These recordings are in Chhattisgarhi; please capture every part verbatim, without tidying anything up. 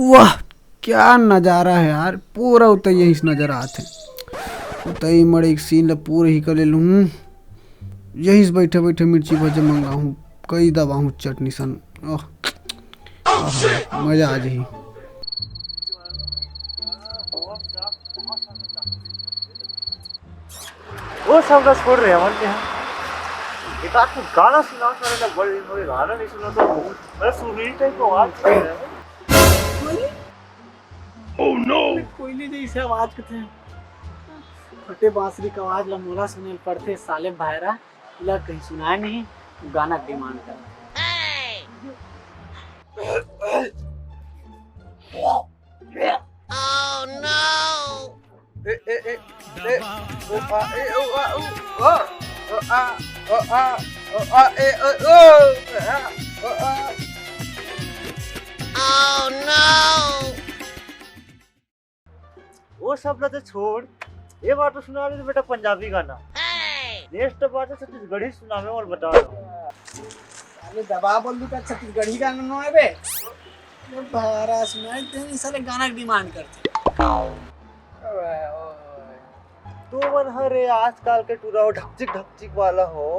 वाह, क्या नजारा है यार, पूरा उतई यही से नजर आत है। उतई मड़ई के सीन ला पूरा ही कर ले लूँ। यही से बैठे बैठे मिर्ची भजे मंगाहूँ, कई दबाहूँ चटनी सन। ओह, आहा, मजा आ जाही। वो सब का छोड़ रहे हमन के यहाँ। एक आध तो गाना सुनाओ सारे, ना बड़े दिन हो गए गाना नहीं सुना तो। अरे सुरीली टाइप की आवाज कर रहे हैं। Oh no! कोयली जैसे आवाज के थे। फटे बांसुरी का आवाज ला मोला सुने ल पड़थे, साले भायरा ला कहीं सुनाए नहीं, गाना डिमांड कर। Oh no! ए, ए, ए, ए, ओ, आ, ए, ओ, आ, उ, ओ, ओ, आ, ओ, आ, ओ, आ, ए, ओ, ओ, आ, ओ, आ। Oh no! वो सब ला तो छोड़, ये बार तो सुना दे बेटा पंजाबी गाना। नेक्स्ट बार तो छत्तीसगढ़ी सुनावे और बता दो। अरे दबा बोल दू का छत्तीसगढ़ी गाना नो है बे। ये भारा सुनाई दे, साले गाना की डिमांड करते। तो मन हरे आजकल के टूरा हो ढकचिक ढकचिक वाला हो।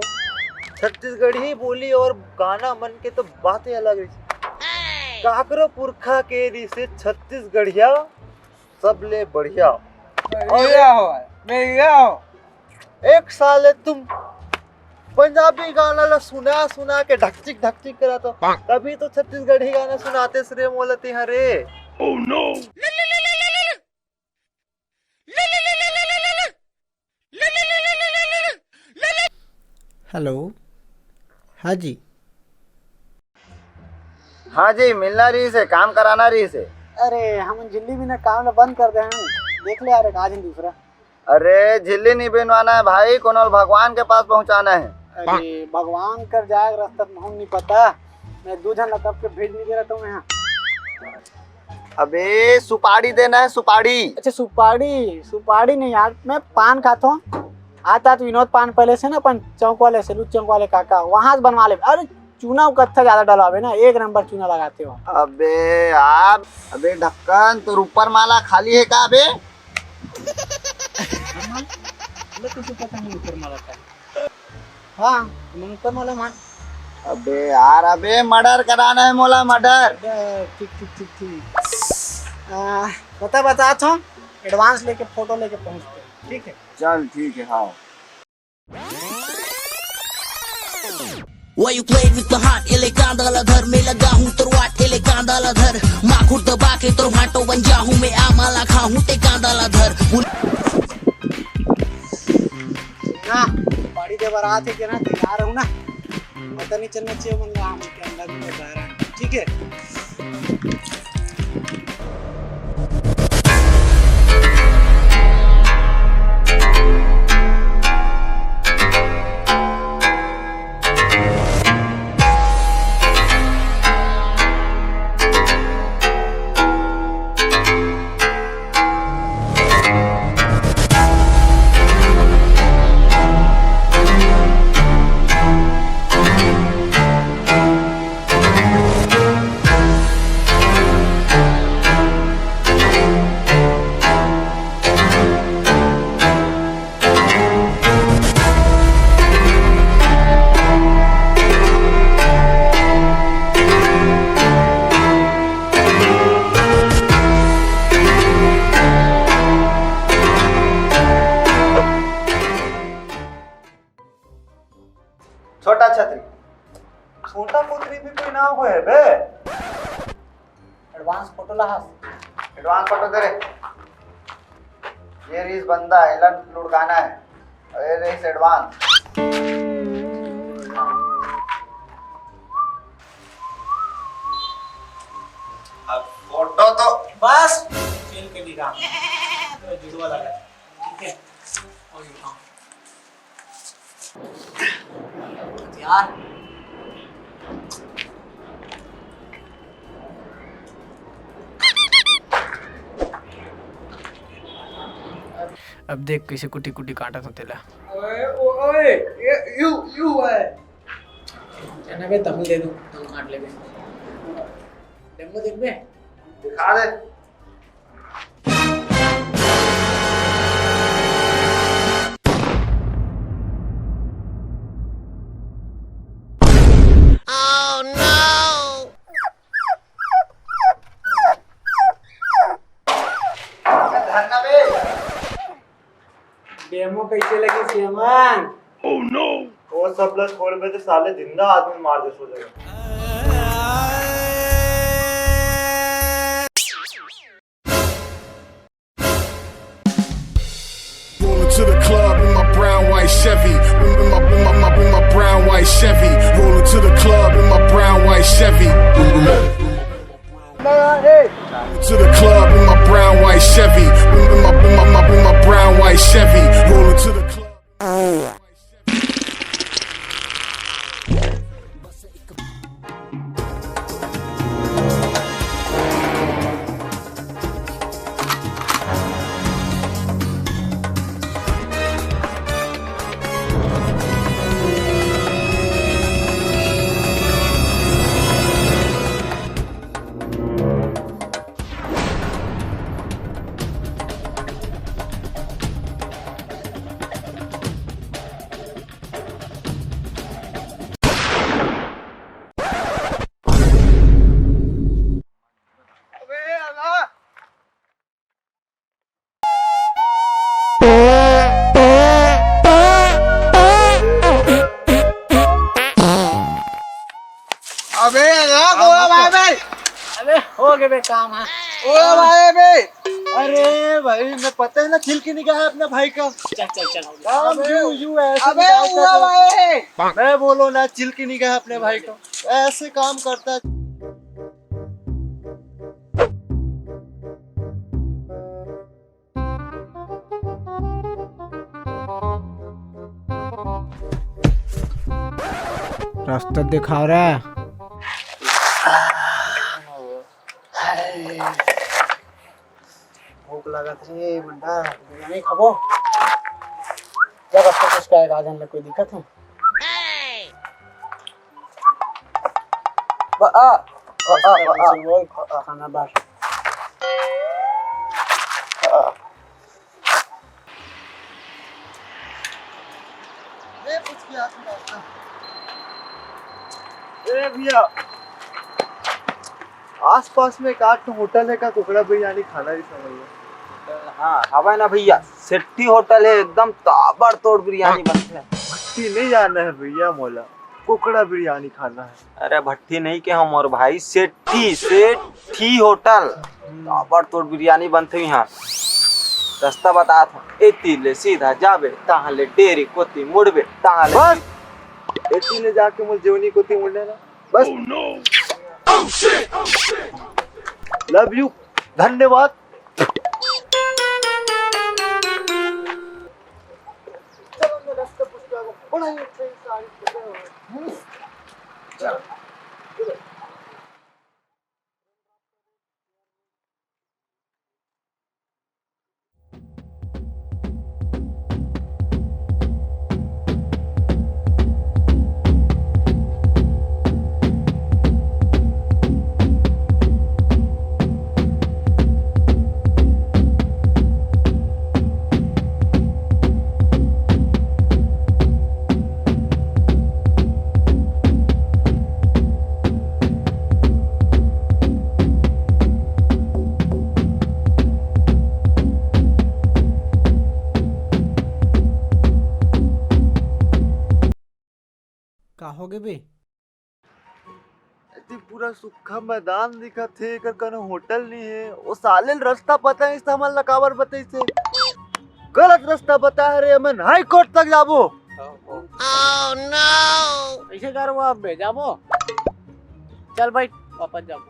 छत्तीसगढ़ी बोली और गाना मन के तो बातें अलग रही। काकरो पुरखा के रिसे छत्तीसगढ़िया सबले बढ़िया। भैया हो, भैया हो। एक साले तुम पंजाबी गाना ला सुना सुना के ढकचिक ढकचिक करा तो कभी तो छत्तीसगढ़ी गाना सुनाते रे मोला तेहा रे। Oh no! हेलो, हाँ जी। हाँ जी, मिलना रहिस हे, काम कराना रहिस हे। अरे, हमन झिल्ली बिना काम ला बंद कर दे हन। देख ले यार, एक आज ही दूसरा। अरे, झिल्ली नहीं बनवाना है भाई, कोनो ल भगवान के पास पहुँचाना है। अरे, भगवान कर जाए रास्ता तो हमन नहीं पता। मैं दू झन ला कब के भेज नहीं दे रहा हूँ यहाँ। अबे, सुपारी देना है, सुपारी। अच्छा, सुपारी, सुपारी नहीं यार, मैं पान खाता हूँ। आता तो विनोद पान पहले से ना, अपन चौक वाले से, लुच चौक वाले काका, वहाँ से बनवा ले। अरे, चूना वो कत्था ज्यादा डलावे ना, एक नंबर चूना लगाते हो। अबे यार, अबे ढक्कन, तोर ऊपर माला खाली है का बे? मैं तुझे पता नहीं ऊपर माला खाली। हाँ, तुम ऊपर माला मान। अबे यार, अबे मर्डर कराना है मोला, मर्डर। अबे, ठीक, ठीक, ठीक, ठीक। आ, पता बता तो, एडवांस लेके फोटो लेके पहुँचते हैं, ठीक है? चल, ठीक है, हाँ। Why you play with the heart? एले कांदा ला धर, मैं लगा हूँ तोर वाट, एले कांदा ला धर। माखुर दबा के तोर भाटो बन जाहूँ, मैं आमा ला खाहूँ, ते कांदा ला धर। ना, पाड़ी दे बरात है के ना, तैयार हूँ ना। पता नहीं चलना चाहिए मन ला, हम के अंदर में बह रहा है। ठीक है। छोटा छतरी। छोटा पुतरी भी कोई नाम होए बे? एडवांस फोटो लाहस। एडवांस फोटो दे रे। ये रहीस बंदा, एला लुढ़काना है। और ये रहीस एडवांस। अब फोटो तो बस, चेन के निगाह। तो जुड़वा लगा। ठीक है? और ये उठाओ। यार। अब देख कैसे कुटी कुटी काटत हो तेला। ओए, ओ-, ओए, ये, यू, यू है। जाना बे, तहूँ दे दूँ, तहूँ काट लेबे। डेमो देखबे? दिखा दे। धरना बे। डेमो कैसे लगी सेमन? वो सब ला छोड़ बे, तो साले जिंदा आदमी मार दे सो जगह। Rolling to the club in my brown white Chevy. In my, in my, my, in my brown white Chevy. Rolling to the club in my brown white Chevy. To the club in my brown white Chevy. In my, in my, my, in my brown white Chevy. Rolling to the club. अबे, अबे, हो गए बे काम, हाँ। ओ भाई बे। अरे भाई, मैं पता है ना, चिल के निगाह है अपने भाई का। चल, चल, चल। काम अबे, यू, यू ऐसे अबे, निकालता हुआ था। भाई। मैं बोलो ना, चिल के निगाह है अपने भाई का। ऐसे काम करता है। रास्ता दिखाओ रे। भूख लागत रे बंडा, बिरयानी खाबो। जब रास्ता कुछ का आएगा, आ जाने कोई दिक्कत है। बा, आ, बा, आ, बा, आ। बा, आ, खाना बार। आ। ले, पूछ के आ, थोड़ा सा। ए भैया, आसपास में एक आध ठो होटल है का, कुकड़ा बिरयानी खाना ही समझ लो। हाँ, हवा ना भैया, सेट्ठी होटल है, एकदम ताबड़तोड़ बिरयानी बनथे। भट्टी नहीं जाना है भैया मोला, कुकड़ा बिरयानी खाना है। अरे भट्टी नहीं के हमर भाई, सेट्ठी, सेट्ठी होटल। ताबड़तोड़ बिरयानी बनथे इहाँ। रास्ता बतात हँव, एती ले सीधा जाबे, तहाँ ले डेरी कोती मुड़बे, तहाँ ले बस। एती ले जाके मोर जेवनी कोती मुड़ना ना, बस। Love you, धन्यवाद। चलो, मैं रास्ता पूछ के आ गया। बड़ा ही अच्छा इंसान है। चलो। का होगे बे? एती पूरा सूखा मैदान दिखत हे, एकर कनो होटल नइ हे। ओ साले ल रस्ता पता हे, त हमन ला काबर बतइस हे? गलत रस्ता बता हे रे, हमन हाई कोर्ट तक जाबो। कइसे करबो अब बे, जाबो? चल बइठ, वापस जाबो।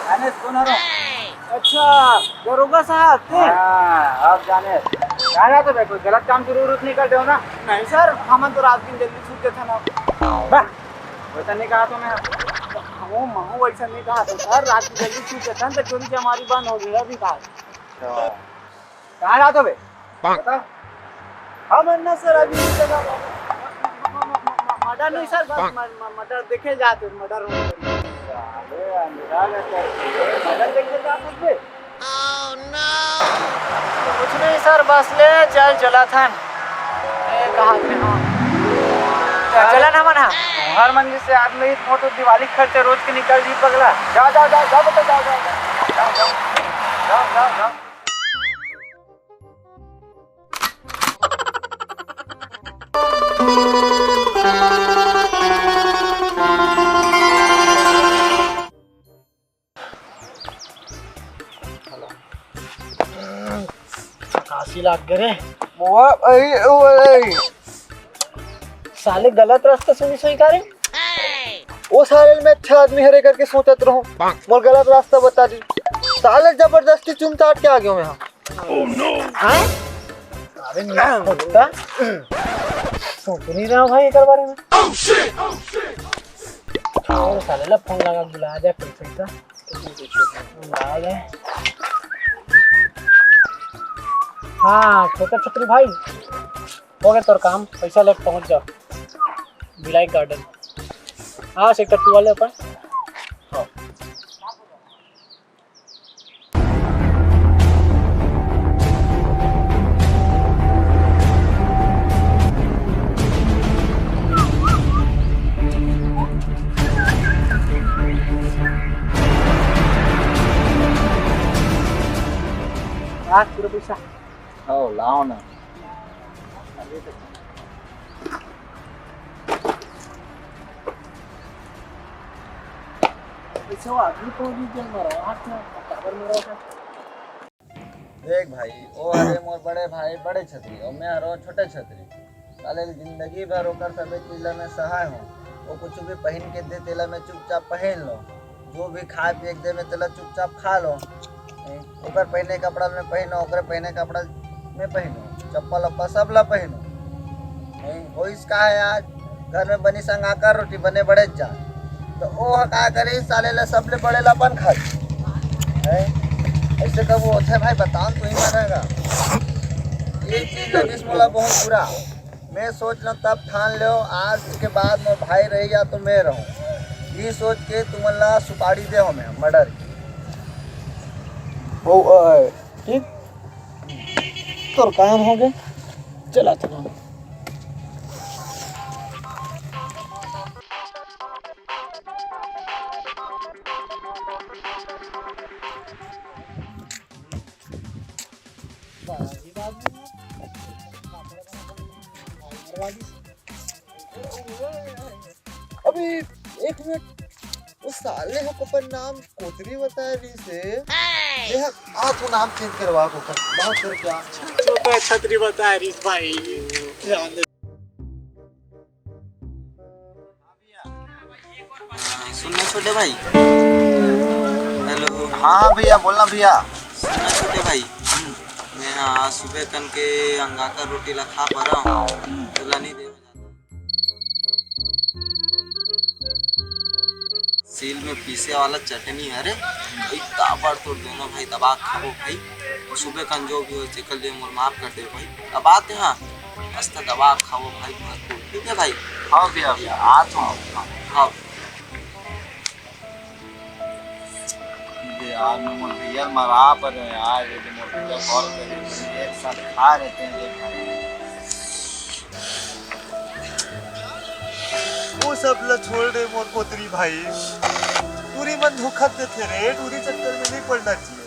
जाने कोन हरो? अच्छा, दरोगा साहब, तू? हाँ, अब जाने। कहाँ जात हो बे? कोई गलत काम शुरू उरू तो नहीं कर दे हो ना? नहीं सर, हमन तो रात दिन जल्दी सूत जाथन ना। बा, वैसा नहीं कहा तो मैं। हमू महू वैसा नहीं कहा तो सर, रात दिन जल्दी सूत जाथन तो चोरी चमारी बंद हो गई अभी कहा। अच्छा। कहाँ जात हो बे? बता। हमन ना सर अभी इस जगह मर्डर नहीं सर, बस म-, म-, मर्डर देखे जात हो, मर्डर हो। अरे अंधेरा में सर, मर्डर देखे जात हो बे? कुछ नहीं सर, बस ले चल चला था। ए, कहाँ थे हम? चला ना मना। हर मंदिर से आदमी फोटो दिवाली खर्चे रोज के निकल जी पगला। जा, जा, जा, जा बेटा, जा, जा, जा। जा, जा, जा, जा, जा। थकासी लाग गे रे। मोआ, अई, ओ, अई। साले गलत रास्ता सुनी सोई का रे? ओ साले ल मैं अच्छा आदमी हरे करके सोचत रहूं, मोर गलत रास्ता बता दी। साले जबरदस्ती चुन चाट के आ गयो मैं। हाँ। हाँ? अरे नहीं होता। सोच नहीं रहा भाई एक बारे में। और साले ला फोन लगा के बुलाया जाए, कोई पैसा। बुलाया जाए। हाँ, छोटा छतरी भाई, हो गया तोर काम, पैसा लेके पहुंच जाओ भिलाई गार्डन। हाँ, सेक्टर टू वाले अपन। हाँ। आज पूरा पैसा। हो, लाओ ना। पैसा वो आदमी को भी जल मारा, हाथ में काबर मारा था। देख भाई, वो हरे मोर बड़े भाई, बड़े छतरी, और मैं हरो छोटे छतरी। साले जिंदगी भर ओकर सबे चीज ला मैं सहाय हूँ। वो कुछ भी पहन के दे, तेला मैं चुपचाप पहन लो। जो भी खाए पिए के दे, मैं तेला चुपचाप खा लो। नहीं, ओकर पहने कपड़ा मैं पहनो, ओकरे पहने कपड़ा मैं पहनो, चप्पल उप्पल सब ला पहनो। नहीं, होइस का है आज, घर में बनी संगाकर रोटी बने बड़े जा। तो ओ ह का करी, साले ला सबले बड़े ला अपन खा ले। हैं? ऐसे कब होथे भाई, बताओ न, तू ही मानेगा। ये चीज लगिस मोला बहुत बुरा। मैं सोच लो तब ठान लो, आज के बाद मोर भाई रही या तो मैं रहूं। ये सोच के तुमन ला सुपारी दे हो मैं मर्डर की। ओ, अ, ठीक, तोर काम हो गए, चला चला। अभी एक मिनट, वो साले ह अपन नाम कोतरी बताए रहिस हे। ये ह, आ तो नाम चेंज करवा को कर, बात कर क्या? चुप है, छतरी बताए रहिस भाई। हाँ, सुन ना छोटे भाई। हेलो। हाँ, हाँ भैया, बोलना भैया। सुन ना छोटे भाई, मैं आज सुबह कन के अंगाकर रोटी ला खा पा रहा हूँ, तोला नहीं दे। सील में पीसे वाला चटनी हरे भाई, काबर तोर दोनों भाई दबा के खाबो भाई। और सुबह कन जो भी हो, जेकर लिए मोर माफ कर दे भाई, दबा दे। हाँ, मस्त दबा के खाबो भाई, भरपूर। ठीक है भाई? हाँ भैया, भैया, आ तो। हाँ। ये यार, मैं मोर भैया मरा पर हूँ यार, ये तो मोर भैया कॉल करे, एक साथ खा रहते हैं, देख भाई। वो सब ला छोड़ दे मोर कोतरी भाई, टूरी मन धोखा देथे रे, टूरी चक्कर में नहीं पड़ना चाहिए।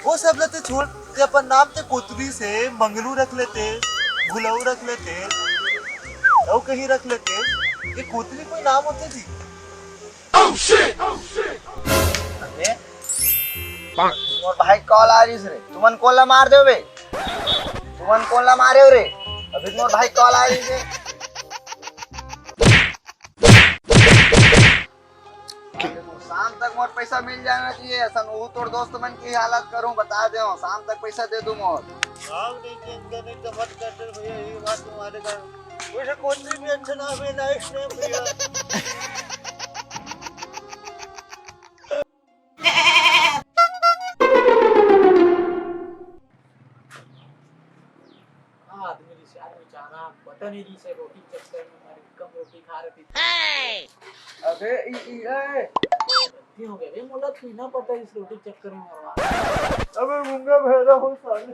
वो सब ला ते छोड़, ते अपन नाम ते कोतरी से मंगलू रख लेते, भुलऊ रख लेते, अउ कहीं रख लेते। ये कोतरी कोई नाम होथे जी? अबे, मोर भाई कॉल आ रहिस रे, तुमन कोन ला मार देव बे? तुमन कोन ला मारे हो रे? अभी तो मोर भाई कॉल आ रहिस हे। शाम तक मोर पैसा मिल जाना चाहिए। असन वो तोर दोस्त मन की हालत करूं, बता दे हूं, शाम तक पैसा दे दूं मोर। भाव नहीं चेंज करने का मत कर दे भैया, ये बात तुम्हारे का। वैसे कोई भी अच्छा नाम है, नाइस नेम भैया। हाँ, आदमी रिस यार बेचारा, पता नहीं रिस है, रोटी चक्कर में मर, कम रोटी खा रही थी। अबे, ई, ई, ए। गलती हो गया रे, मोला तू ना पता इस रोटी चक्कर में मरवा। अबे, गूंगा बहरा हो साले।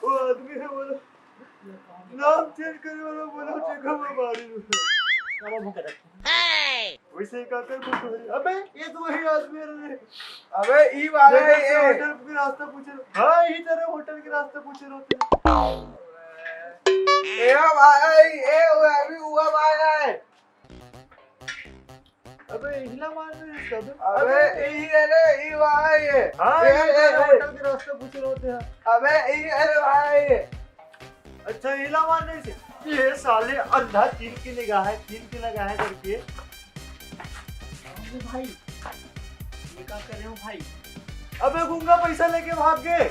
वो आदमी है, बोलो। नाम चेंज करे वाला बोलो, चेंगा में मारी रू। अब हम कर। वैसे ही का कर कुछ हो रही। अबे, ये तो वही आदमी है रे। अबे, ई वाला ये है, तो ये। होटल के रास्ता पूछे रहो। हाँ, यही तरह होटल के रास्ता पूछे रहो। ए भाई, ए, वो अभी हुआ भाई है। अबे, हिला मार रहे हैं सब। अबे, ई है रे, ई भाई है। हाँ, ए, ये ए, तरह ए। होटल के रास्ता पूछे रहो थे। अबे, ई है रे भाई। अच्छा, हिला मार रहे थे। ये साले अंधा चीन की निगाह है, चीन की निगाह है करके। अरे भाई, ये क्या कर रहे हो भाई? अबे गूंगा पैसा लेके भाग गए।